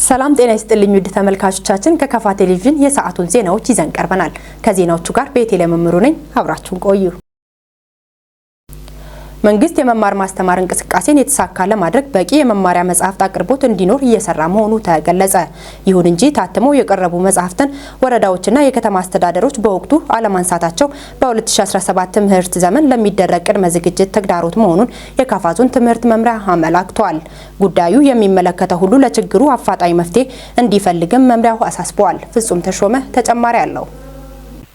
ሰላም ጤና ይስጥልኝ ውድ ተመልካቾቻችን፣ ከካፋ ቴሌቪዥን የሰዓቱን ዜናዎች ይዘን ቀርበናል። ከዜናዎቹ ጋር ቤቴል መምሩ ነኝ። አብራችሁን ቆዩ። መንግስት የመማር ማስተማር እንቅስቃሴን የተሳካ ለማድረግ በቂ የመማሪያ መጽሐፍት አቅርቦት እንዲኖር እየሰራ መሆኑ ተገለጸ። ይሁን እንጂ ታትመው የቀረቡ መጽሐፍትን ወረዳዎችና የከተማ አስተዳደሮች በወቅቱ አለማንሳታቸው በ2017 ትምህርት ዘመን ለሚደረግ ቅድመ ዝግጅት ተግዳሮት መሆኑን የካፋ ዞን ትምህርት መምሪያ አመላክቷል። ጉዳዩ የሚመለከተው ሁሉ ለችግሩ አፋጣኝ መፍትሄ እንዲፈልግም መምሪያው አሳስበዋል። ፍጹም ተሾመ ተጨማሪ አለው።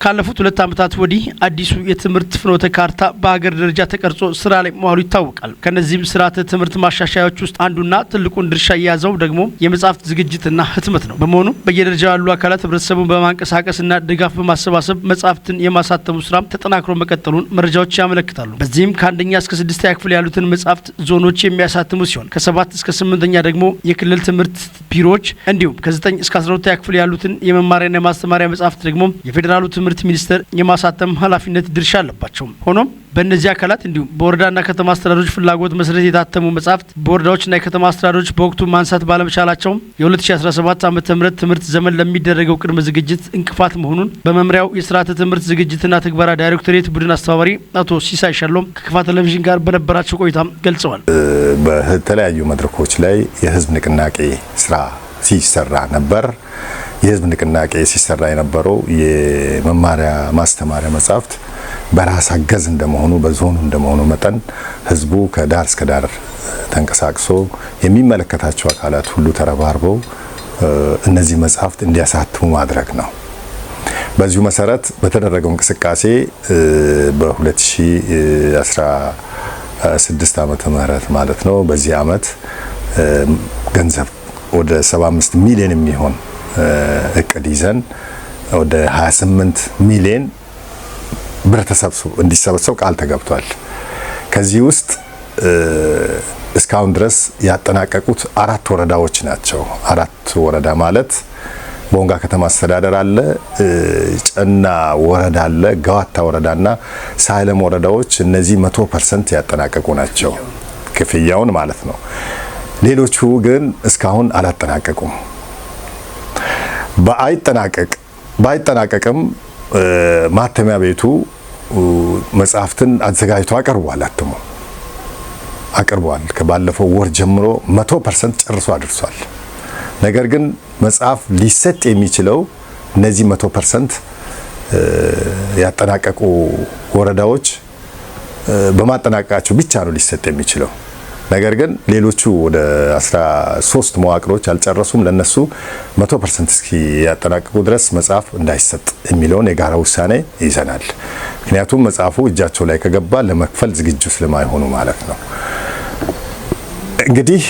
ካለፉት 2 ዓመታት ወዲህ አዲሱ የትምህርት ፍኖተ ካርታ በሀገር ደረጃ ተቀርጾ ስራ ላይ መዋሉ ይታወቃል። ከነዚህም ስርዓተ ትምህርት ማሻሻያዎች ውስጥ አንዱና ትልቁን ድርሻ የያዘው ደግሞ የመጽሐፍት ዝግጅትና ህትመት ነው። በመሆኑ በየደረጃው ያሉ አካላት ህብረተሰቡን በማንቀሳቀስና ድጋፍ በማሰባሰብ መጽሐፍትን የማሳተሙ ስራ ተጠናክሮ መቀጠሉን መረጃዎች ያመለክታሉ። በዚህም ከአንደኛ እስከ ስድስተኛ ክፍል ያሉትን መጽሐፍት ዞኖች የሚያሳትሙ ሲሆን፣ ከሰባት እስከ ስምንተኛ ደግሞ የክልል ትምህርት ቢሮዎች፣ እንዲሁም ከ9 እስከ 12ኛ ክፍል ያሉትን የመማሪያና የማስተማሪያ መጽሐፍት ደግሞ የፌዴራሉ ትምህርት ሚኒስቴር የማሳተም ኃላፊነት ድርሻ አለባቸው። ሆኖም በእነዚህ አካላት እንዲሁም በወረዳና ከተማ አስተዳደሮች ፍላጎት መሰረት የታተሙ መጽሐፍት በወረዳዎችና የከተማ አስተዳደሮች በወቅቱ ማንሳት ባለመቻላቸው የ2017 ዓ.ም ትምህርት ዘመን ለሚደረገው ቅድመ ዝግጅት እንቅፋት መሆኑን በመምሪያው የስርዓተ ትምህርት ዝግጅትና ትግበራ ዳይሬክቶሬት ቡድን አስተባባሪ አቶ ሲሳይ ሻሎም ከካፋ ቴሌቪዥን ጋር በነበራቸው ቆይታ ገልጸዋል። በተለያዩ መድረኮች ላይ የህዝብ ንቅናቄ ስራ ሲሰራ ነበር። የህዝብ ንቅናቄ ሲሰራ የነበረው የመማሪያ ማስተማሪያ መጽሐፍት በራስ አገዝ እንደመሆኑ፣ በዞኑ እንደመሆኑ መጠን ህዝቡ ከዳር እስከ ዳር ተንቀሳቅሶ፣ የሚመለከታቸው አካላት ሁሉ ተረባርበው እነዚህ መጽሐፍት እንዲያሳትሙ ማድረግ ነው። በዚሁ መሰረት በተደረገው እንቅስቃሴ በ2016 ዓመተ ምህረት ማለት ነው፣ በዚህ አመት ገንዘብ ወደ 75 ሚሊዮን የሚሆን እቅድ ይዘን ወደ 28 ሚሊዮን ብር ተሰብስቦ እንዲሰበሰብ ቃል ተገብቷል። ከዚህ ውስጥ እስካሁን ድረስ ያጠናቀቁት አራት ወረዳዎች ናቸው። አራት ወረዳ ማለት ቦንጋ ከተማ አስተዳደር አለ፣ ጨና ወረዳ አለ፣ ገዋታ ወረዳና ሳይለም ወረዳዎች። እነዚህ 100% ያጠናቀቁ ናቸው፣ ክፍያውን ማለት ነው። ሌሎቹ ግን እስካሁን አላጠናቀቁም። ባይጠናቀቅም ማተሚያ ቤቱ መጽሐፍትን አዘጋጅቶ አቅርቧል፣ አትሞ አቅርቧል። ከባለፈው ወር ጀምሮ 100% ጨርሶ አድርሷል። ነገር ግን መጽሐፍ ሊሰጥ የሚችለው እነዚህ 100% ያጠናቀቁ ወረዳዎች በማጠናቀቃቸው ብቻ ነው ሊሰጥ የሚችለው። ነገር ግን ሌሎቹ ወደ 13 መዋቅሮች አልጨረሱም። ለነሱ 100% እስኪ ያጠናቅቁ ድረስ መጽሐፍ እንዳይሰጥ የሚለውን የጋራ ውሳኔ ይዘናል። ምክንያቱም መጽሐፉ እጃቸው ላይ ከገባ ለመክፈል ዝግጁ ስለማይሆኑ ማለት ነው። እንግዲህ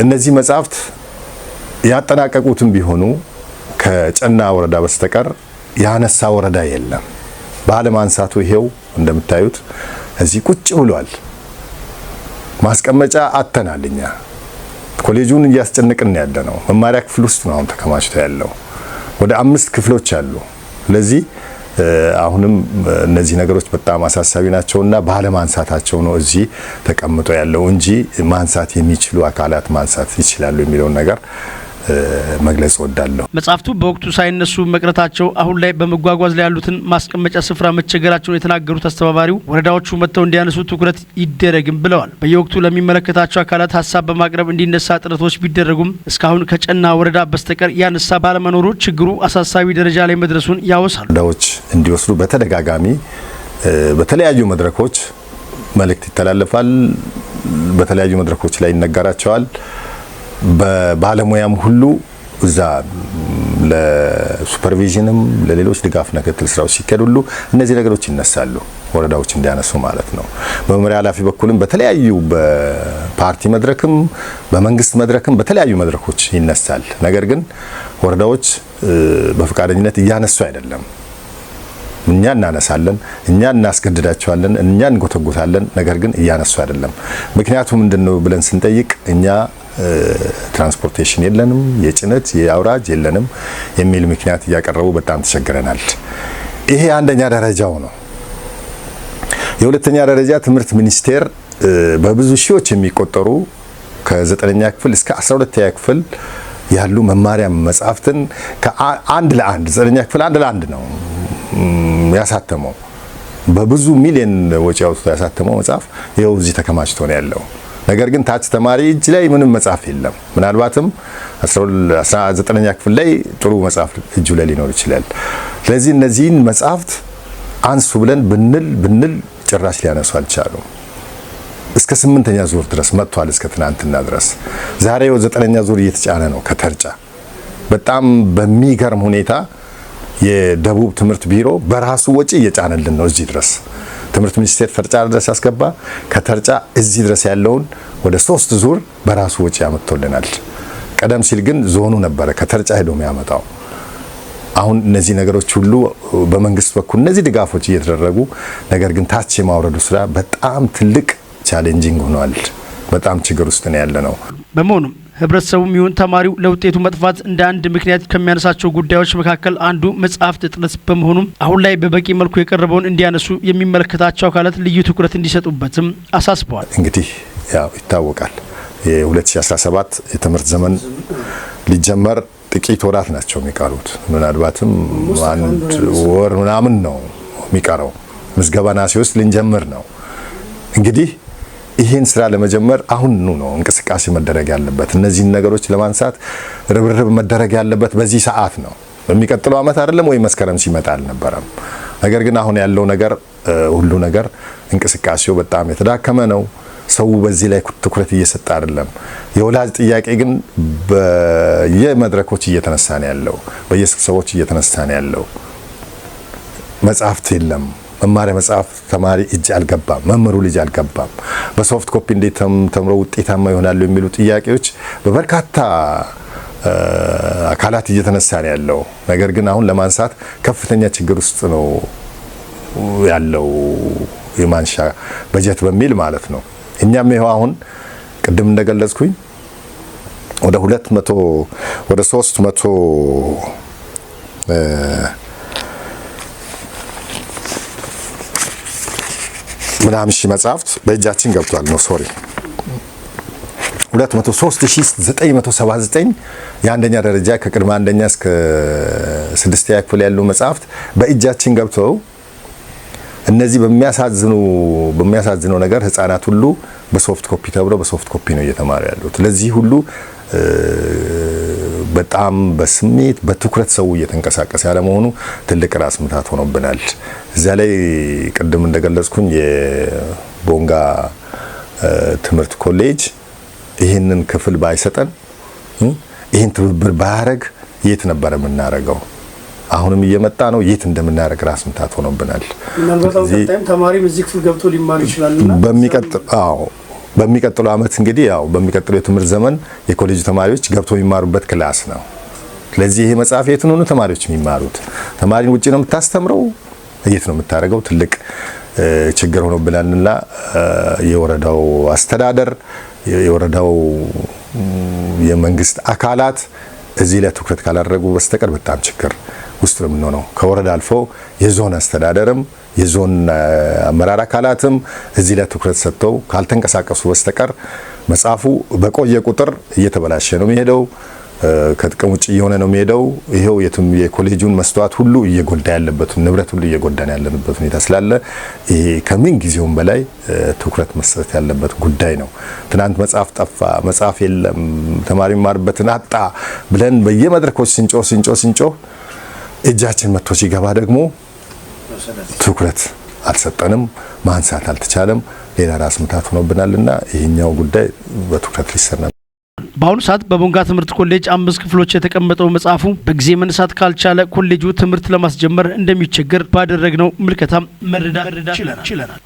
እነዚህ መጽሐፍት ያጠናቀቁትም ቢሆኑ ከጨና ወረዳ በስተቀር ያነሳ ወረዳ የለም። ባለማንሳቱ ይሄው እንደምታዩት እዚህ ቁጭ ብሏል። ማስቀመጫ አጥተናል። እኛ ኮሌጁን እያስጨንቅን ያለ ነው። መማሪያ ክፍል ውስጥ ነው አሁን ተከማችቶ ያለው። ወደ አምስት ክፍሎች አሉ። ስለዚህ አሁንም እነዚህ ነገሮች በጣም አሳሳቢ ናቸውና ባለማንሳታቸው ነው እዚህ ተቀምጦ ያለው እንጂ ማንሳት የሚችሉ አካላት ማንሳት ይችላሉ የሚለውን ነገር መግለጽ እወዳለሁ። መጽሐፍቱ በወቅቱ ሳይነሱ መቅረታቸው አሁን ላይ በመጓጓዝ ላይ ያሉትን ማስቀመጫ ስፍራ መቸገራቸውን የተናገሩት አስተባባሪው፣ ወረዳዎቹ መጥተው እንዲያነሱ ትኩረት ይደረግም ብለዋል። በየወቅቱ ለሚመለከታቸው አካላት ሀሳብ በማቅረብ እንዲነሳ ጥረቶች ቢደረጉም እስካሁን ከጨና ወረዳ በስተቀር ያነሳ ባለመኖሩ ችግሩ አሳሳቢ ደረጃ ላይ መድረሱን ያወሳሉ። ወረዳዎች እንዲወስዱ በተደጋጋሚ በተለያዩ መድረኮች መልእክት ይተላለፋል። በተለያዩ መድረኮች ላይ ይነገራቸዋል። በባለሙያም ሁሉ እዛ ለ supervision ም ለሌሎች ድጋፍና ክትትል ስራዎች ሲካሄድ ሁሉ እነዚህ ነገሮች ይነሳሉ፣ ወረዳዎች እንዲያነሱ ማለት ነው። በመምሪያ ኃላፊ በኩልም በተለያዩ በፓርቲ መድረክም በመንግስት መድረክም በተለያዩ መድረኮች ይነሳል። ነገር ግን ወረዳዎች በፈቃደኝነት እያነሱ አይደለም። እኛ እናነሳለን፣ እኛ እናስገድዳቸዋለን፣ እኛ እንጎተጉታለን። ነገር ግን እያነሱ አይደለም። ምክንያቱ ምንድነው ብለን ስንጠይቅ እኛ transportation የለንም፣ የጭነት የአውራጅ የለንም የሚል ምክንያት እያቀረቡ በጣም ተቸግረናል። ይሄ አንደኛ ደረጃው ነው። የሁለተኛ ደረጃ ትምህርት ሚኒስቴር በብዙ ሺዎች የሚቆጠሩ ከዘጠነኛ ክፍል እስከ 12ኛ ክፍል ያሉ መማሪያ መጽሐፍትን ከአንድ ለአንድ 9ኛ ክፍል አንድ ለአንድ ነው ያሳተመው። በብዙ ሚሊዮን ወጪ አውጥቶ ያሳተመው መጽሐፍ ይኸው እዚህ ተከማችቶ ነው ያለው። ነገር ግን ታች ተማሪ እጅ ላይ ምንም መጽሐፍ የለም። ምናልባትም 19ኛ ክፍል ላይ ጥሩ መጽሐፍ እጁ ላይ ሊኖር ይችላል። ስለዚህ እነዚህን መጽሐፍት አንሱ ብለን ብንል ብንል ጭራሽ ሊያነሱ አልቻሉም። እስከ 8ኛ ዙር ድረስ መጥቷል። እስከ ትናንትና ድረስ ዛሬው 9ኛ ዙር እየተጫነ ነው ከተርጫ። በጣም በሚገርም ሁኔታ የደቡብ ትምህርት ቢሮ በራሱ ወጪ እየጫነልን ነው እዚህ ድረስ። ትምህርት ሚኒስቴር ተርጫ ድረስ ያስገባ፣ ከተርጫ እዚህ ድረስ ያለውን ወደ 3 ዙር በራሱ ወጪ ያመጥቶልናል። ቀደም ሲል ግን ዞኑ ነበረ ከተርጫ ሄዶ የሚያመጣው። አሁን እነዚህ ነገሮች ሁሉ በመንግስት በኩል እነዚህ ድጋፎች እየተደረጉ፣ ነገር ግን ታች የማውረዱ ስራ በጣም ትልቅ challenging ሆኗል። በጣም ችግር ውስጥ ነው ያለ ነው። በመሆኑም ህብረተሰቡም ይሁን ተማሪው ለውጤቱ መጥፋት እንደ አንድ ምክንያት ከሚያነሳቸው ጉዳዮች መካከል አንዱ መጽሐፍት እጥረት በመሆኑም አሁን ላይ በበቂ መልኩ የቀረበውን እንዲያነሱ የሚመለከታቸው አካላት ልዩ ትኩረት እንዲሰጡበትም አሳስበዋል። እንግዲህ ያው ይታወቃል የ2017 የትምህርት ዘመን ሊጀመር ጥቂት ወራት ናቸው የሚቀሩት። ምናልባትም አንድ ወር ምናምን ነው የሚቀረው። ምዝገባ ነሐሴ ውስጥ ልንጀምር ነው። እንግዲህ ይህን ስራ ለመጀመር አሁን ነው እንቅስቃሴ መደረግ ያለበት። እነዚህን ነገሮች ለማንሳት ርብርብ መደረግ ያለበት በዚህ ሰዓት ነው። በሚቀጥለው ዓመት አይደለም ወይ መስከረም ሲመጣ አልነበረም። ነገር ግን አሁን ያለው ነገር ሁሉ ነገር እንቅስቃሴው በጣም የተዳከመ ነው። ሰው በዚህ ላይ ትኩረት እየሰጠ አይደለም። የወላጅ ጥያቄ ግን በየመድረኮች እየተነሳ ነው ያለው፣ በየስብሰባዎች እየተነሳ ነው ያለው። መጽሐፍት የለም። መማሪያ መጽሐፍ ተማሪ እጅ አልገባም፣ መምህሩ ልጅ አልገባም። በ soft copy እንዴት ተምሮ ውጤታማ ይሆናሉ የሚሉ ጥያቄዎች በበርካታ አካላት እየተነሳ ነው ያለው። ነገር ግን አሁን ለማንሳት ከፍተኛ ችግር ውስጥ ነው ያለው የማንሻ በጀት በሚል ማለት ነው። እኛም ይኸው አሁን ቅድም እንደገለጽኩኝ ወደ 200 ወደ 300 ምናምን ሺህ መጽሐፍት በእጃችን ገብቷል ነው sorry 203979 የአንደኛ ደረጃ ከቅድመ አንደኛ እስከ 6ኛ ክፍል ያሉ መጽሐፍት በእጃችን ገብተው እነዚህ በሚያሳዝነው ነገር ህፃናት ሁሉ በ soft copy ተብሎ በ soft copy ነው እየተማሩ ያሉት። ለዚህ ሁሉ በጣም በስሜት በትኩረት ሰው እየተንቀሳቀሰ ያለመሆኑ ትልቅ ራስ ምታት ሆኖብናል። እዚያ ላይ ቅድም እንደገለጽኩኝ የቦንጋ ትምህርት ኮሌጅ ይህንን ክፍል ባይሰጠን፣ ይህን ትብብር ባያረግ የት ነበር የምናረገው? አሁንም እየመጣ ነው። የት እንደምናደርግ ራስ ምታት ሆኖብናል። ተማሪም እዚህ ክፍል ገብቶ ሊማር ይችላልና በሚቀጥለው አመት እንግዲህ ያው በሚቀጥለው የትምህርት ዘመን የኮሌጁ ተማሪዎች ገብቶ የሚማሩበት class ነው። ስለዚህ ይሄ መጽሐፍ የት ነው ተማሪዎች የሚማሩት? ተማሪን ውጪ ነው የምታስተምረው? የት ነው የምታደርገው? ትልቅ ችግር ሆኖብናልና የወረዳው አስተዳደር፣ የወረዳው የመንግስት አካላት እዚህ ላይ ትኩረት ካላደረጉ በስተቀር በጣም ችግር ውስጥ ነው የምንሆነው። ከወረዳ አልፎ የዞን አስተዳደርም የዞን አመራር አካላትም እዚህ ላይ ትኩረት ሰጥተው ካልተንቀሳቀሱ በስተቀር መጽሐፉ በቆየ ቁጥር እየተበላሸ ነው የሚሄደው፣ ከጥቅም ውጭ እየሆነ ነው የሚሄደው። ይሄው የትም የኮሌጁን መስተዋት ሁሉ እየጎዳ ያለበት ንብረት ሁሉ እየጎዳን ያለንበት ሁኔታ ስላለ ይሄ ከምን ጊዜውም በላይ ትኩረት መስጠት ያለበት ጉዳይ ነው። ትናንት መጽሐፍ ጠፋ፣ መጽሐፍ የለም፣ ተማሪ የሚማርበትን አጣ ብለን በየመድረኮች ስንጮህ ስንጮህ ስንጮህ እጃችን መጥቶ ሲገባ ደግሞ ትኩረት አልሰጠንም፣ ማንሳት አልተቻለም። ሌላ ራስ ምታት ሆኖብናልና ይሄኛው ጉዳይ በትኩረት ሊሰራ። በአሁኑ ሰዓት በቦንጋ ትምህርት ኮሌጅ 5 ክፍሎች የተቀመጠው መጽሐፉ በጊዜ መነሳት ካልቻለ ኮሌጁ ትምህርት ለማስጀመር እንደሚቸገር ባደረግነው ምልከታም መረዳት ችለናል።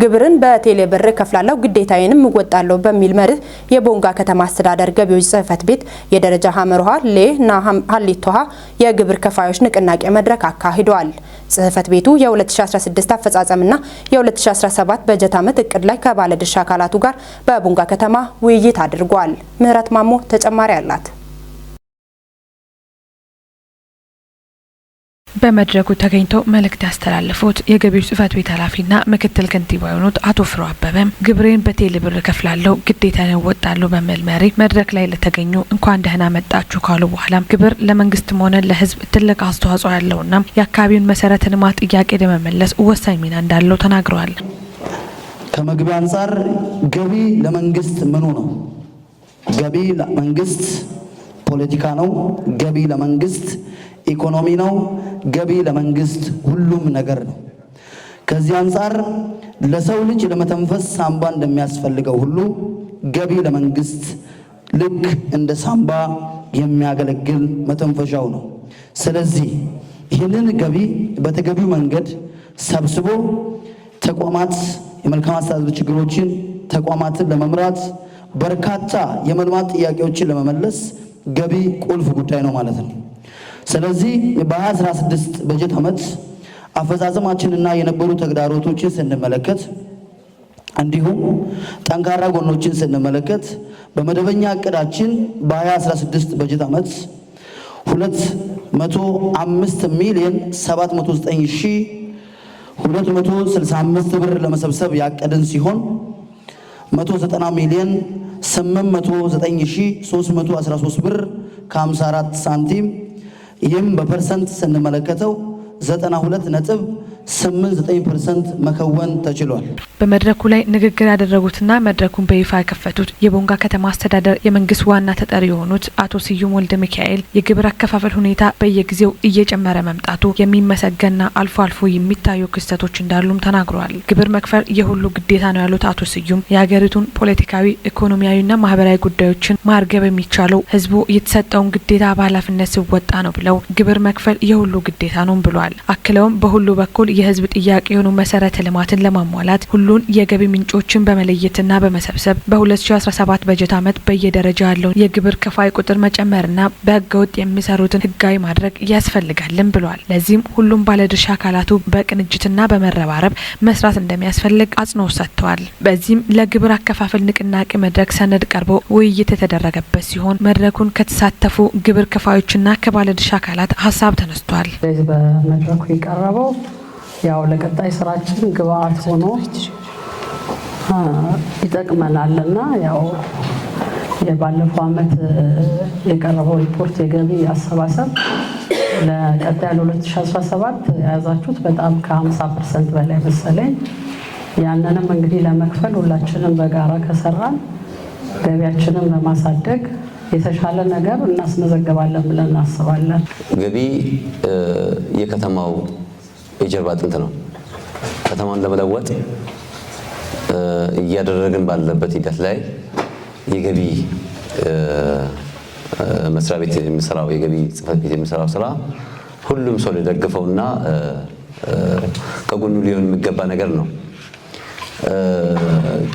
ግብርን በቴሌ ብር እከፍላለሁ ግዴታዬንም እወጣለሁ በሚል መርህ የቦንጋ ከተማ አስተዳደር ገቢዎች ጽሕፈት ቤት የደረጃ ሐመርሃ ሌ ና ሀሊቶሃ የግብር ከፋዮች ንቅናቄ መድረክ አካሂዷል። ጽሕፈት ቤቱ የ2016 አፈጻጸምና የ2017 በጀት ዓመት እቅድ ላይ ከባለድርሻ አካላቱ ጋር በቦንጋ ከተማ ውይይት አድርጓል። ምህረት ማሞ ተጨማሪ አላት። በመድረኩ ተገኝተው መልእክት ያስተላለፉት የገቢዎች ጽሕፈት ቤት ኃላፊና ምክትል ከንቲባ የሆኑት አቶ ፍሬው አበበም "ግብሬን በቴሌ ብር እከፍላለሁ፣ ግዴታዬን እወጣለሁ" በሚል መሪ መድረክ ላይ ለተገኙ እንኳን ደህና መጣችሁ ካሉ በኋላም ግብር ለመንግስትም ሆነ ለሕዝብ ትልቅ አስተዋጽኦ ያለውና የአካባቢውን መሰረተ ልማት ጥያቄ ለመመለስ ወሳኝ ሚና እንዳለው ተናግረዋል። ከመግቢያ አንጻር ገቢ ለመንግስት ምኑ ነው? ገቢ ለመንግስት ፖለቲካ ነው። ገቢ ለመንግስት ኢኮኖሚ ነው። ገቢ ለመንግስት ሁሉም ነገር ነው። ከዚህ አንጻር ለሰው ልጅ ለመተንፈስ ሳምባ እንደሚያስፈልገው ሁሉ ገቢ ለመንግስት ልክ እንደ ሳምባ የሚያገለግል መተንፈሻው ነው። ስለዚህ ይህንን ገቢ በተገቢው መንገድ ሰብስቦ ተቋማት የመልካም አስተዳደር ችግሮችን ተቋማትን ለመምራት፣ በርካታ የመልማት ጥያቄዎችን ለመመለስ ገቢ ቁልፍ ጉዳይ ነው ማለት ነው። ስለዚህ በ2016 በጀት ዓመት አፈጻጸማችንና የነበሩ ተግዳሮቶችን ስንመለከት፣ እንዲሁም ጠንካራ ጎኖችን ስንመለከት፣ በመደበኛ እቅዳችን በ2016 በጀት ዓመት 205 ሚሊዮን 709 ሺህ 265 ብር ለመሰብሰብ ያቀድን ሲሆን 190 ሚሊዮን 809 ሺህ 313 ብር ከ54 ሳንቲም፣ ይህም በ percent ስንመለከተው 92.89% መከወን ተችሏል። በመድረኩ ላይ ንግግር ያደረጉትና መድረኩን በይፋ የከፈቱት የቦንጋ ከተማ አስተዳደር የመንግስት ዋና ተጠሪ የሆኑት አቶ ስዩም ወልደ ሚካኤል የግብር አከፋፈል ሁኔታ በየጊዜው እየጨመረ መምጣቱ የሚመሰገንና አልፎ አልፎ የሚታዩ ክስተቶች እንዳሉም ተናግረዋል። ግብር መክፈል የሁሉ ግዴታ ነው ያሉት አቶ ስዩም የሀገሪቱን ፖለቲካዊ፣ ኢኮኖሚያዊና ማህበራዊ ጉዳዮችን ማርገብ የሚቻለው ህዝቡ የተሰጠውን ግዴታ በኃላፊነት ሲወጣ ነው ብለው ግብር መክፈል የሁሉ ግዴታ ነው ብለዋል። አክለውም በሁሉ በኩል የህዝብ ጥያቄ የሆኑ መሰረተ ልማትን ለማሟላት ሁሉን የገቢ ምንጮችን በመለየትና በመሰብሰብ በ2017 በጀት ዓመት በየደረጃ ያለውን የግብር ከፋይ ቁጥር መጨመርና በህገወጥ የሚሰሩትን ህጋዊ ማድረግ ያስፈልጋልም ብለዋል። ለዚህም ሁሉም ባለድርሻ አካላቱ በቅንጅትና በመረባረብ መስራት እንደሚያስፈልግ አጽንኦት ሰጥተዋል። በዚህም ለግብር አከፋፈል ንቅናቄ መድረክ ሰነድ ቀርቦ ውይይት የተደረገበት ሲሆን መድረኩን ከተሳተፉ ግብር ከፋዮችና ከባለድርሻ አካላት ሀሳብ ተነስቷል። በመድረኩ የቀረበው ያው ለቀጣይ ስራችን ግብአት ሆኖ ይጠቅመናል እና ያው የባለፈው አመት የቀረበው ሪፖርት የገቢ አሰባሰብ ለቀጣይ ለ2017 የያዛችሁት በጣም ከ50% በላይ መሰለኝ። ያንንም እንግዲህ ለመክፈል ሁላችንም በጋራ ከሰራን ገቢያችንን በማሳደግ የተሻለ ነገር እናስመዘግባለን ብለን እናስባለን። ገቢ የከተማው የጀርባ አጥንት ነው። ከተማውን ለመለወጥ እያደረግን ባለበት ሂደት ላይ የገቢ መስሪያ ቤት የሚሰራው፣ የገቢ ጽሕፈት ቤት የሚሰራው ስራ ሁሉም ሰው ሊደግፈውና ከጎኑ ሊሆን የሚገባ ነገር ነው።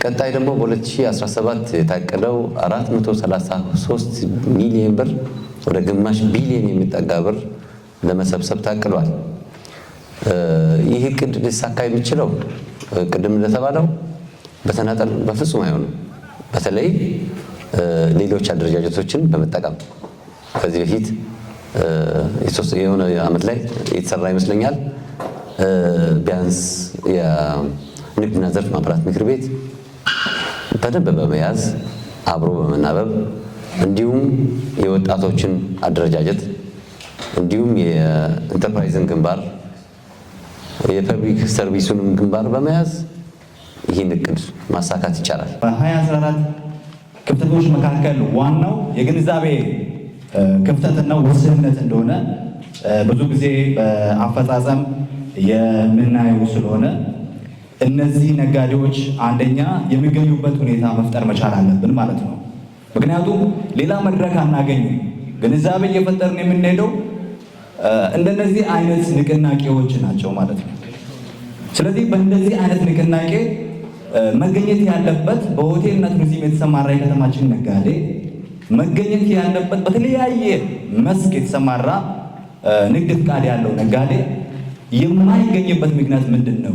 ቀጣይ ደግሞ በ2017 የታቀደው 433 ሚሊዮን ብር፣ ወደ ግማሽ ቢሊዮን የሚጠጋ ብር ለመሰብሰብ ታቅዷል። ይህ እቅድ ሊሳካ የሚችለው ቅድም እንደተባለው በተናጠል በፍጹም አይሆንም። በተለይ ሌሎች አደረጃጀቶችን በመጠቀም ከዚህ በፊት የሆነ ዓመት ላይ የተሰራ ይመስለኛል። ቢያንስ የንግድና ዘርፍ ማህበራት ምክር ቤት በደንብ በመያዝ፣ አብሮ በመናበብ፣ እንዲሁም የወጣቶችን አደረጃጀት፣ እንዲሁም የኢንተርፕራይዝን ግንባር፣ የ public service ኡንም ግንባር በመያዝ ይህን እቅድ ማሳካት ይቻላል። በ2014 ክፍተቶች መካከል ዋናው የግንዛቤ ክፍተትና ውስንነት እንደሆነ ብዙ ጊዜ በአፈጻጸም የምናየው ስለሆነ እነዚህ ነጋዴዎች አንደኛ የሚገኙበት ሁኔታ መፍጠር መቻል አለብን ማለት ነው። ምክንያቱም ሌላ መድረክ አናገኝም። ግንዛቤ እየፈጠርን የምንሄደው እንደነዚህ አይነት ንቅናቄዎች ናቸው ማለት ነው። ስለዚህ በእንደዚህ አይነት ንቅናቄ መገኘት ያለበት በሆቴልና ቱሪዝም የተሰማራ የከተማችን ነጋዴ፣ መገኘት ያለበት በተለያየ መስክ የተሰማራ ንግድ ፍቃድ ያለው ነጋዴ የማይገኝበት ምክንያት ምንድን ነው?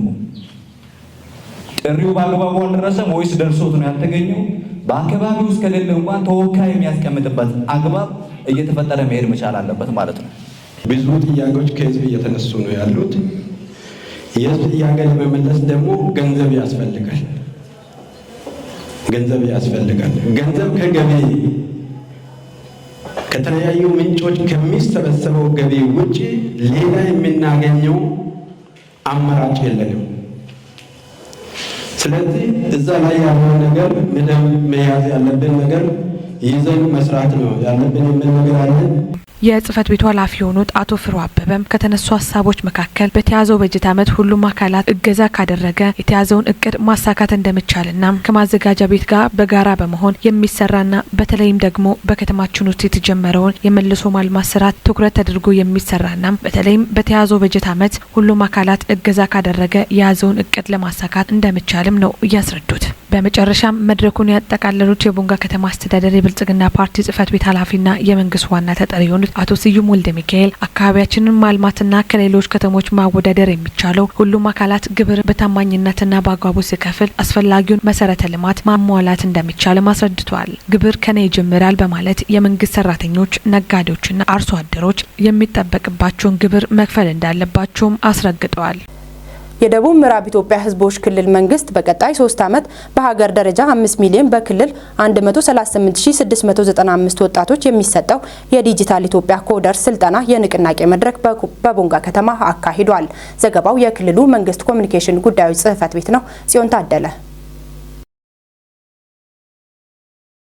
ጥሪው በአግባቡ አልደረሰም ወይስ ደርሶት ነው ያልተገኘው? በአካባቢው ውስጥ ከሌለ እንኳን ተወካይ የሚያስቀምጥበት አግባብ እየተፈጠረ መሄድ መቻል አለበት ማለት ነው። ብዙ ጥያቄዎች ከህዝብ እየተነሱ ነው ያሉት። የህዝብ ጥያቄ ለመመለስ ደግሞ ገንዘብ ያስፈልጋል። ገንዘብ ያስፈልጋል። ገንዘብ ከገቢ፣ ከተለያዩ ምንጮች ከሚሰበሰበው ገቢ ውጭ ሌላ የምናገኘው አማራጭ የለንም። ስለዚህ እዛ ላይ ያለው ነገር ምንም መያዝ ያለብን ነገር ይዘን መስራት ነው ያለብን የሚል ነገር አለ። የጽህፈት ቤቱ ኃላፊ የሆኑት አቶ ፍሩ አበበም ከተነሱ ሀሳቦች መካከል በተያዘው በጀት ዓመት ሁሉም አካላት እገዛ ካደረገ የተያዘውን እቅድ ማሳካት እንደሚቻልና ከማዘጋጃ ቤት ጋር በጋራ በመሆን የሚሰራና በተለይም ደግሞ በከተማችን ውስጥ የተጀመረውን የመልሶ ማልማት ስራ ትኩረት ተደርጎ የሚሰራና በተለይም በተያዘው በጀት ዓመት ሁሉም አካላት እገዛ ካደረገ የያዘውን እቅድ ለማሳካት እንደሚቻልም ነው እያስረዱት። በመጨረሻም መድረኩን ያጠቃለሉት የቦንጋ ከተማ አስተዳደር የብልጽግና ፓርቲ ጽህፈት ቤት ኃላፊና የመንግስት ዋና ተጠሪ የሆኑት አቶ ስዩም ወልደ ሚካኤል አካባቢያችንን ማልማትና ከሌሎች ከተሞች ማወዳደር የሚቻለው ሁሉም አካላት ግብር በታማኝነትና በአግባቡ ሲከፍል አስፈላጊውን መሰረተ ልማት ማሟላት እንደሚቻልም አስረድተዋል። ግብር ከኔ ይጀምራል በማለት የመንግስት ሰራተኞች፣ ነጋዴዎችና አርሶ አደሮች የሚጠበቅባቸውን ግብር መክፈል እንዳለባቸውም አስረግጠዋል። የደቡብ ምዕራብ ኢትዮጵያ ሕዝቦች ክልል መንግስት በቀጣይ 3 ዓመት በሀገር ደረጃ 5 ሚሊዮን፣ በክልል 138695 ወጣቶች የሚሰጠው የዲጂታል ኢትዮጵያ coder ስልጠና የንቅናቄ መድረክ በቦንጋ ከተማ አካሂዷል። ዘገባው የክልሉ መንግስት ኮሚኒኬሽን ጉዳዮች ጽህፈት ቤት ነው። ጽዮን ታደለ።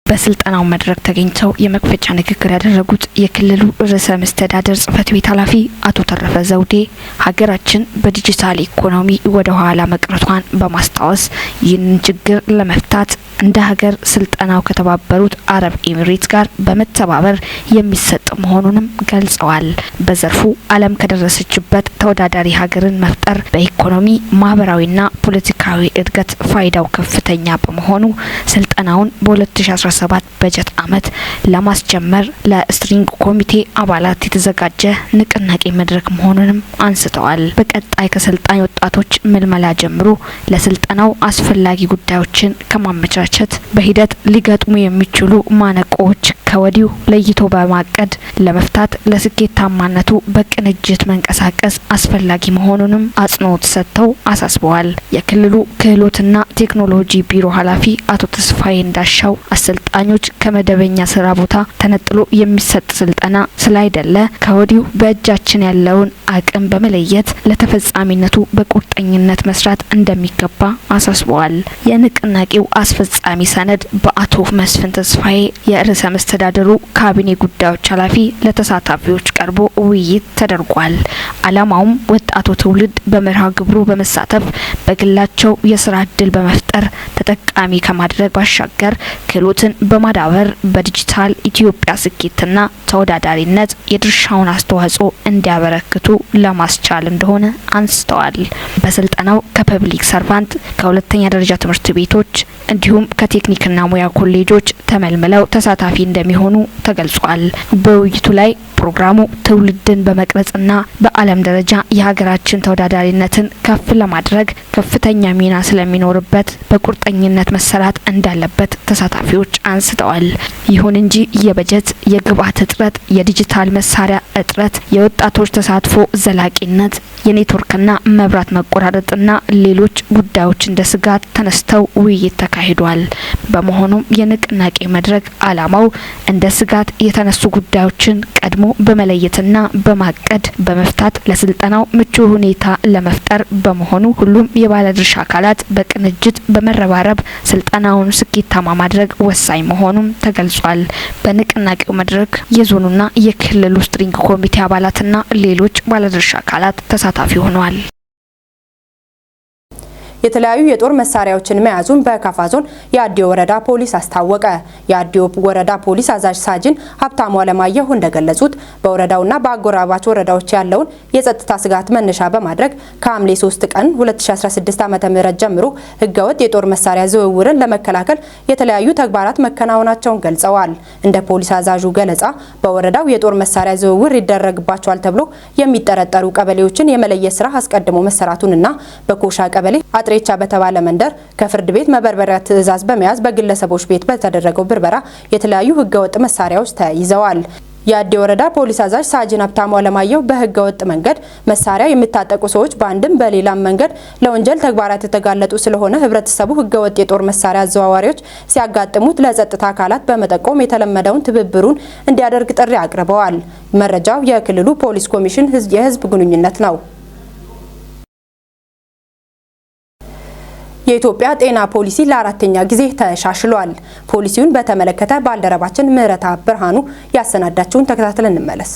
በስልጠናው መድረክ ተገኝተው የመክፈቻ ንግግር ያደረጉት የክልሉ ርዕሰ መስተዳደር ጽህፈት ቤት ኃላፊ አቶ ተረፈ ዘውዴ ሀገራችን በዲጂታል ኢኮኖሚ ወደ ኋላ መቅረቷን በማስታወስ ይህንን ችግር ለመፍታት እንደ ሀገር ስልጠናው ከተባበሩት አረብ ኤሚሬት ጋር በመተባበር የሚሰጥ መሆኑንም ገልጸዋል። በዘርፉ ዓለም ከደረሰችበት ተወዳዳሪ ሀገርን መፍጠር በኢኮኖሚ፣ ማህበራዊና ፖለቲካዊ እድገት ፋይዳው ከፍተኛ በመሆኑ ስልጠናውን በ2017 በጀት ዓመት ለማስጀመር ለ steering ኮሚቴ አባላት የተዘጋጀ ንቅናቄ መድረክ መሆኑንም አንስተዋል። በቀጣይ ከሰልጣኝ ወጣቶች ምልመላ ጀምሮ ለስልጠናው አስፈላጊ ጉዳዮችን ከማመቻቸት፣ በሂደት ሊገጥሙ የሚችሉ ማነቆዎች ከወዲሁ ለይቶ በማቀድ ለመፍታት ለስኬታማነቱ በቅንጅት መንቀሳቀስ አስፈላጊ መሆኑንም አጽንኦት ሰጥተው አሳስበዋል። የክልሉ ክህሎትና ቴክኖሎጂ ቢሮ ኃላፊ አቶ ተስፋዬ እንዳሻው አሰልጣኞች ከመደበኛ ስራ ቦታ ተነጥሎ የሚሰጥ ስልጠና ስላይደለ ከወዲሁ በእጃችን ያለውን አቅም በመለየት ለተፈጻሚነቱ በቁርጠኝነት መስራት እንደሚገባ አሳስበዋል። የንቅናቄው አስፈጻሚ ሰነድ በአቶ መስፍን ተስፋዬ፣ የርዕሰ መስተዳድሩ ካቢኔ ጉዳዮች ኃላፊ፣ ለተሳታፊዎች ቀርቦ ውይይት ተደርጓል። ዓላማውም ወጣቱ ትውልድ በመርሃ ግብሩ በመሳተፍ በግላቸው የስራ እድል በመፍጠር ተጠቃሚ ከማድረግ ባሻገር ክህሎትን በማዳበር በዲጂታል ኢትዮጵያ ስኬትና ተወዳዳሪነት የድርሻውን አስተዋጽኦ እንዲያበረክቱ ለማስቻል እንደሆነ አንስተዋል። በስልጠናው ከ public servant፣ ከሁለተኛ ደረጃ ትምህርት ቤቶች እንዲሁም ከቴክኒክና ሙያ ኮሌጆች ተመልምለው ተሳታፊ እንደሚሆኑ ተገልጿል። በውይይቱ ላይ ፕሮግራሙ ትውልድን በመቅረጽና በዓለም ደረጃ የሀገራችን ተወዳዳሪነትን ከፍ ለማድረግ ከፍተኛ ሚና ስለሚኖርበት በቁርጠኝነት መሰራት እንዳለበት ተሳታፊዎች አንስተዋል። ይሁን እንጂ የበጀት፣ የግብዓት እጥረት፣ የዲጂታል መሳሪያ እጥረት፣ የወጣቶች ተሳትፎ ዘላቂነት፣ የኔትወርክና መብራት መቆራረጥና ሌሎች ጉዳዮች እንደ ስጋት ተነስተው ውይይት ተካሂዷል። በመሆኑም የንቅናቄ መድረክ ዓላማው እንደ ስጋት የተነሱ ጉዳዮችን ቀድሞ በመለየትና በማቀድ በመፍታት ለስልጠናው ምቹ ሁኔታ ለመፍጠር በመሆኑ ሁሉም የባለድርሻ አካላት በቅንጅት በመረባረብ ስልጠናውን ስኬታማ ማድረግ ወሳኝ መሆኑም ተገልጿል። በንቅናቄው መድረክ የዞኑና የክልሉ steering ኮሚቴ አባላትና ሌሎች ባለድርሻ አካላት ተሳታፊ ሆነዋል። የተለያዩ የጦር መሳሪያዎችን መያዙን በካፋ ዞን የአዲዮ ወረዳ ፖሊስ አስታወቀ። የአዲዮ ወረዳ ፖሊስ አዛዥ ሳጅን ሀብታሙ አለማየሁ እንደገለጹት በወረዳውና በአጎራባች ወረዳዎች ያለውን የጸጥታ ስጋት መነሻ በማድረግ ከሐምሌ 3 ቀን 2016 ዓ.ም ጀምሮ ህገወጥ የጦር መሳሪያ ዝውውርን ለመከላከል የተለያዩ ተግባራት መከናወናቸውን ገልጸዋል። እንደ ፖሊስ አዛዡ ገለጻ በወረዳው የጦር መሳሪያ ዝውውር ይደረግባቸዋል ተብሎ የሚጠረጠሩ ቀበሌዎችን የመለየት ስራ አስቀድሞ መሰራቱንና በኮሻ ቀበሌ አጥሬቻ በተባለ መንደር ከፍርድ ቤት መበርበሪያ ትዕዛዝ በመያዝ በግለሰቦች ቤት በተደረገው ብርበራ የተለያዩ ህገወጥ መሳሪያዎች ተይዘዋል። የአዴ ወረዳ ፖሊስ አዛዥ ሳጅን ሀብታሙ አለማየሁ በህገ ወጥ መንገድ መሳሪያ የሚታጠቁ ሰዎች በአንድም በሌላም መንገድ ለወንጀል ተግባራት የተጋለጡ ስለሆነ ህብረተሰቡ ህገ ወጥ የጦር መሳሪያ አዘዋዋሪዎች ሲያጋጥሙት ለጸጥታ አካላት በመጠቆም የተለመደውን ትብብሩን እንዲያደርግ ጥሪ አቅርበዋል። መረጃው የክልሉ ፖሊስ ኮሚሽን የህዝብ ግንኙነት ነው። የኢትዮጵያ ጤና ፖሊሲ ለአራተኛ ጊዜ ተሻሽሏል። ፖሊሲውን በተመለከተ ባልደረባችን ምህረታ ብርሃኑ ያሰናዳችውን ተከታትለን እንመለስ።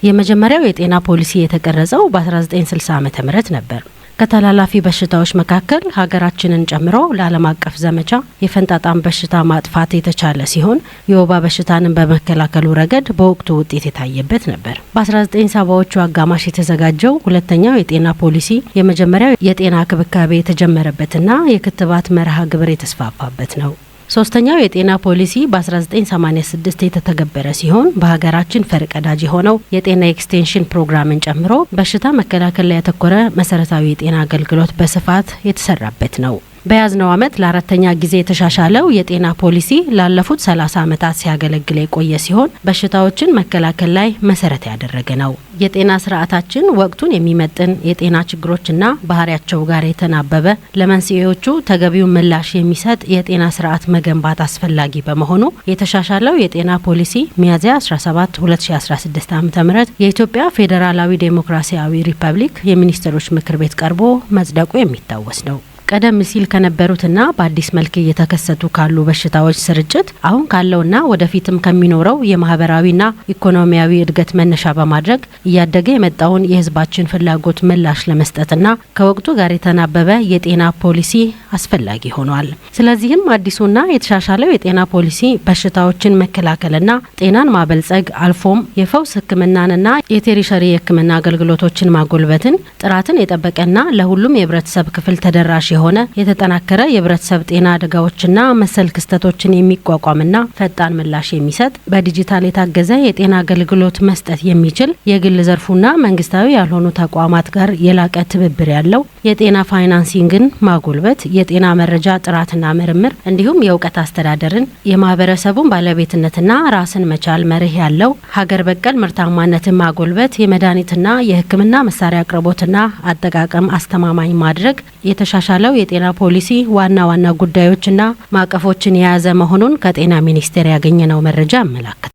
የመጀመሪያው የጤና ፖሊሲ የተቀረጸው በ1960 ዓመተ ምህረት ነበር። ከተላላፊ በሽታዎች መካከል ሀገራችንን ጨምሮ ለዓለም አቀፍ ዘመቻ የፈንጣጣን በሽታ ማጥፋት የተቻለ ሲሆን፣ የወባ በሽታንን በመከላከሉ ረገድ በወቅቱ ውጤት የታየበት ነበር። በ1970ዎቹ አጋማሽ የተዘጋጀው ሁለተኛው የጤና ፖሊሲ የመጀመሪያው የጤና ክብካቤ የተጀመረበትና የክትባት መርሃ ግብር የተስፋፋበት ነው። ሶስተኛው የጤና ፖሊሲ በ1986 የተተገበረ ሲሆን፣ በሀገራችን ፈርቀዳጅ የሆነው የጤና ኤክስቴንሽን ፕሮግራምን ጨምሮ በሽታ መከላከል ላይ ያተኮረ መሰረታዊ የጤና አገልግሎት በስፋት የተሰራበት ነው። በያዝነው ዓመት ለአራተኛ ጊዜ የተሻሻለው የጤና ፖሊሲ ላለፉት 30 ዓመታት ሲያገለግል የቆየ ሲሆን፣ በሽታዎችን መከላከል ላይ መሰረት ያደረገ ነው። የጤና ስርዓታችን ወቅቱን የሚመጥን፣ የጤና ችግሮችና ባህሪያቸው ጋር የተናበበ፣ ለመንስኤዎቹ ተገቢውን ምላሽ የሚሰጥ የጤና ስርዓት መገንባት አስፈላጊ በመሆኑ የተሻሻለው የጤና ፖሊሲ ሚያዝያ 17 2016 ዓ.ም የኢትዮጵያ ፌዴራላዊ ዴሞክራሲያዊ ሪፐብሊክ የሚኒስትሮች ምክር ቤት ቀርቦ መጽደቁ የሚታወስ ነው። ቀደም ሲል ከነበሩትና በአዲስ መልክ እየተከሰቱ ካሉ በሽታዎች ስርጭት፣ አሁን ካለውና ወደፊትም ከሚኖረው የማህበራዊና ኢኮኖሚያዊ እድገት መነሻ በማድረግ እያደገ የመጣውን የሕዝባችን ፍላጎት ምላሽ ለመስጠትና ከወቅቱ ጋር የተናበበ የጤና ፖሊሲ አስፈላጊ ሆኗል። ስለዚህም አዲሱና የተሻሻለው የጤና ፖሊሲ በሽታዎችን መከላከልና ጤናን ማበልጸግ፣ አልፎም የፈውስ ሕክምናንና የ tertiary የሕክምና አገልግሎቶችን ማጎልበትን፣ ጥራትን የጠበቀና ለሁሉም የህብረተሰብ ክፍል ተደራሽ የሆነ የተጠናከረ የህብረተሰብ ጤና አደጋዎችና መሰል ክስተቶችን የሚቋቋምና ፈጣን ምላሽ የሚሰጥ፣ በዲጂታል የታገዘ የጤና አገልግሎት መስጠት የሚችል፣ የግል ዘርፉና መንግስታዊ ያልሆኑ ተቋማት ጋር የላቀ ትብብር ያለው፣ የጤና financing ን ማጎልበት፣ የጤና መረጃ ጥራትና ምርምር እንዲሁም የእውቀት አስተዳደርን፣ የማህበረሰቡን ባለቤትነትና ራስን መቻል መርህ ያለው፣ ሀገር በቀል ምርታማነትን ማጎልበት፣ የመድኃኒትና የሕክምና መሳሪያ አቅርቦትና አጠቃቀም አስተማማኝ ማድረግ የተሻሻለው የጤና ፖሊሲ ዋና ዋና ጉዳዮችና ማዕቀፎችን የያዘ መሆኑን ከጤና ሚኒስቴር ያገኘነው መረጃ ያመላክታል።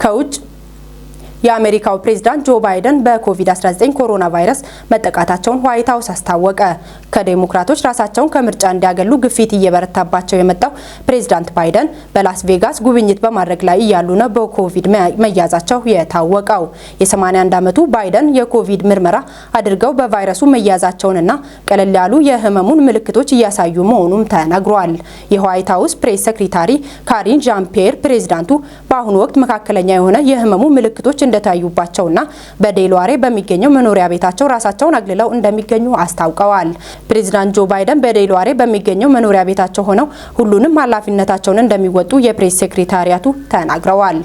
ከውጭ የአሜሪካው ፕሬዝዳንት ጆ ባይደን በኮቪድ-19 ኮሮና ቫይረስ መጠቃታቸውን ዋይት ሀውስ አስታወቀ። ከዴሞክራቶች ራሳቸውን ከምርጫ እንዲያገሉ ግፊት እየበረታባቸው የመጣው ፕሬዝዳንት ባይደን በላስ ቬጋስ ጉብኝት በማድረግ ላይ እያሉ ነው በኮቪድ መያዛቸው የታወቀው። የ81 ዓመቱ ባይደን የኮቪድ ምርመራ አድርገው በቫይረሱ መያዛቸውንና ቀለል ያሉ የህመሙን ምልክቶች እያሳዩ መሆኑም ተነግሯል። የዋይት ሀውስ press secretary ካሪን ዣን ፒየር ፕሬዝዳንቱ በአሁኑ ወቅት መካከለኛ የሆነ የህመሙ ምልክቶች እንደታዩባቸውና በዴልዋሬ በሚገኘው መኖሪያ ቤታቸው ራሳቸውን አግልለው እንደሚገኙ አስታውቀዋል። ፕሬዚዳንት ጆ ባይደን በዴልዋሬ በሚገኘው መኖሪያ ቤታቸው ሆነው ሁሉንም ኃላፊነታቸውን እንደሚወጡ የፕሬስ ሴክሬታሪያቱ ተናግረዋል።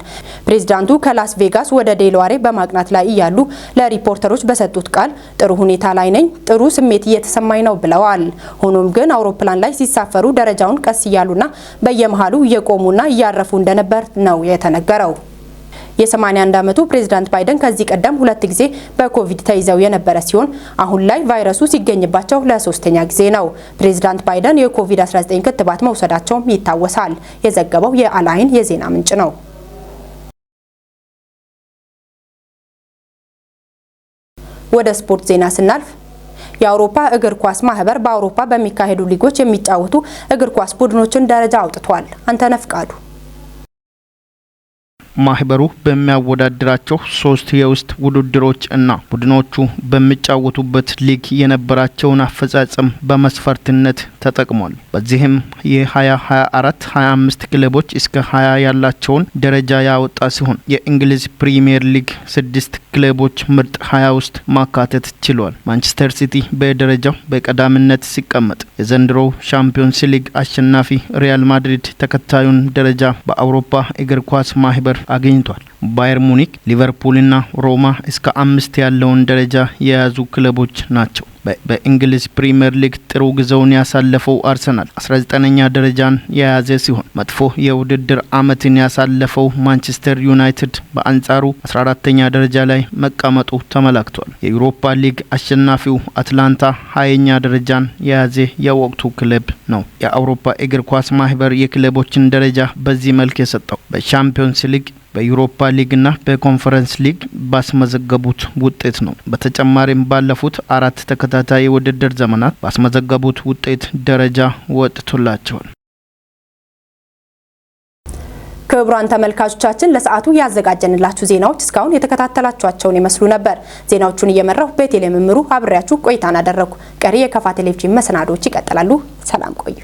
ፕሬዚዳንቱ ከላስ ቬጋስ ወደ ዴልዋሬ በማቅናት ላይ እያሉ ለሪፖርተሮች በሰጡት ቃል "ጥሩ ሁኔታ ላይ ነኝ፣ ጥሩ ስሜት እየተሰማኝ ነው" ብለዋል። ሆኖም ግን አውሮፕላን ላይ ሲሳፈሩ ደረጃውን ቀስ እያሉና በየመሃሉ እየቆሙና እያረፉ እንደነበር ነው የተነገረው። የ81 ዓመቱ ፕሬዝዳንት ባይደን ከዚህ ቀደም ሁለት ጊዜ በኮቪድ ተይዘው የነበረ ሲሆን፣ አሁን ላይ ቫይረሱ ሲገኝባቸው ለሶስተኛ ጊዜ ነው። ፕሬዝዳንት ባይደን የኮቪድ-19 ክትባት መውሰዳቸውም ይታወሳል። የዘገበው የአልአይን የዜና ምንጭ ነው። ወደ ስፖርት ዜና ስናልፍ፣ የአውሮፓ እግር ኳስ ማህበር በአውሮፓ በሚካሄዱ ሊጎች የሚጫወቱ እግር ኳስ ቡድኖችን ደረጃ አውጥቷል። አንተነህ ፍቃዱ። ማህበሩ በሚያወዳድራቸው ሶስት የውስጥ ውድድሮች እና ቡድኖቹ በሚጫወቱበት ሊግ የነበራቸውን አፈጻጸም በመስፈርትነት ተጠቅሟል። በዚህም የ2024 25 ክለቦች እስከ 20 ያላቸውን ደረጃ ያወጣ ሲሆን፣ የእንግሊዝ ፕሪሚየር ሊግ ስድስት ክለቦች ምርጥ 20 ውስጥ ማካተት ችሏል። ማንቸስተር ሲቲ በደረጃው በቀዳሚነት ሲቀመጥ፣ የዘንድሮው ሻምፒዮንስ ሊግ አሸናፊ ሪያል ማድሪድ ተከታዩን ደረጃ በአውሮፓ እግር ኳስ ማህበር አግኝቷል። ባየር ሙኒክ፣ ሊቨርፑልና ሮማ እስከ አምስት ያለውን ደረጃ የያዙ ክለቦች ናቸው። በእንግሊዝ ፕሪምየር ሊግ ጥሩ ጊዜውን ያሳለፈው አርሰናል 19ኛ ደረጃን የያዘ ሲሆን፣ መጥፎ የውድድር ዓመትን ያሳለፈው ማንቸስተር ዩናይትድ በአንጻሩ 14ተኛ ደረጃ ላይ መቀመጡ ተመላክቷል። የዩሮፓ ሊግ አሸናፊው አትላንታ 20ኛ ደረጃን የያዘ የወቅቱ ክለብ ነው። የአውሮፓ እግር ኳስ ማህበር የክለቦችን ደረጃ በዚህ መልክ የሰጠው በሻምፒዮንስ ሊግ፣ በዩሮፓ ሊግና በኮንፈረንስ ሊግ ባስመዘገቡት ውጤት ነው። በተጨማሪም ባለፉት 4 ተከታታይ የውድድር ዘመናት ባስመዘገቡት ውጤት ደረጃ ወጥቶላቸዋል። ክቡራን ተመልካቾቻችን፣ ለሰዓቱ ያዘጋጀንላችሁ ዜናዎች እስካሁን የተከታተላችኋቸውን ይመስሉ ነበር። ዜናዎቹን እየመራሁ ቤቴሌ ምምሩ አብሬያችሁ ቆይታን አደረኩ። ቀሪ የከፋ ቴሌቪዥን መሰናዶዎች ይቀጥላሉ። ሰላም ቆዩ።